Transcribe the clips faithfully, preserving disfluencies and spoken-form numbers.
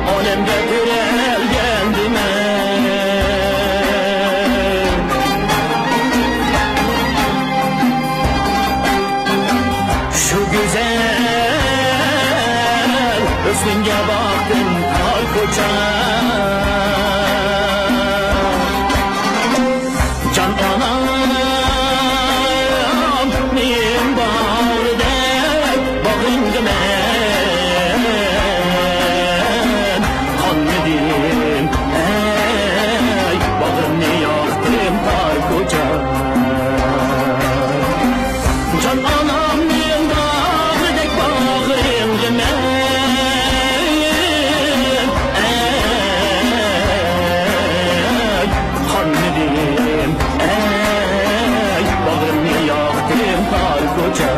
ئالەمگە تۆرەلگەن دېمە. شۇ گۈزەل ھۆسنۈڭگە باقتىم تار كوچا. جان ئانام، مېنىڭ باغرىدەك باغرىڭدا مەن قانمىدىم، ئەي، باغرىمنى ياقتىم تار كوچا. جان ئانام، مېنىڭ باغرىدەك باغرىڭدا مەن، ئەي، قانمىدىم، ئەي، باغرىمنى ياقتىم تار كوچا.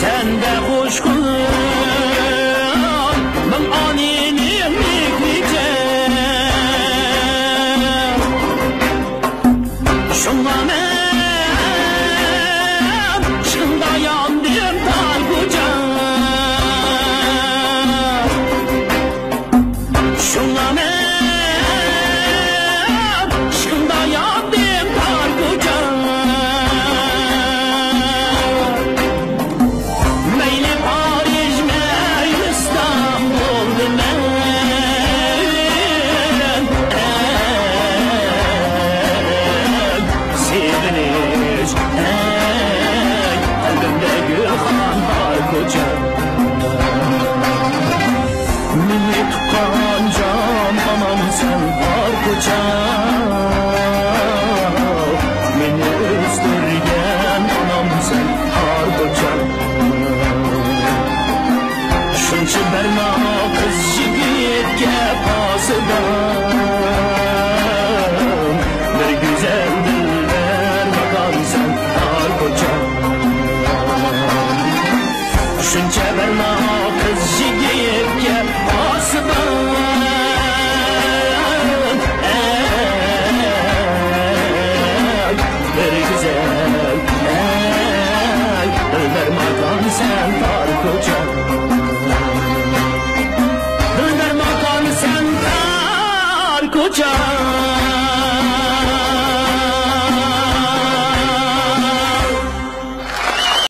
سەندە خۇش قۇلۇم مىڭ ئانىنىڭ مېھرىچە. شۇڭا مەن ئىشقىڭدا ياندىم تار كوچا. شۇڭا مەن ئىشقىڭدا ياندىم تار كوچا. مەيلى پارىژ، مەيلى ئىستانبۇلدا مەن، ئەي، سېغىنىش، ئەي، قەلبىمدە گۈلخان تار كوچا. مېنى تۇغقان جان ئانام سەن تار كوچا. مېنى ئۆستۈرگەن ئانام سەن تار كوچا. شۇنچە بەرنا قىز يىگىتكە پاسىبان، بىر گۈزەل دىلبەر ماكان سەن تار كوچا. شۇنچە بەرنا قىز يىگىتكە پاسىبان، ئەي، بىر گۈزەل، ئەي، دىلبەر ماكان سەن تار كوچا. دىلبەر ماكان سەن تار كوچا.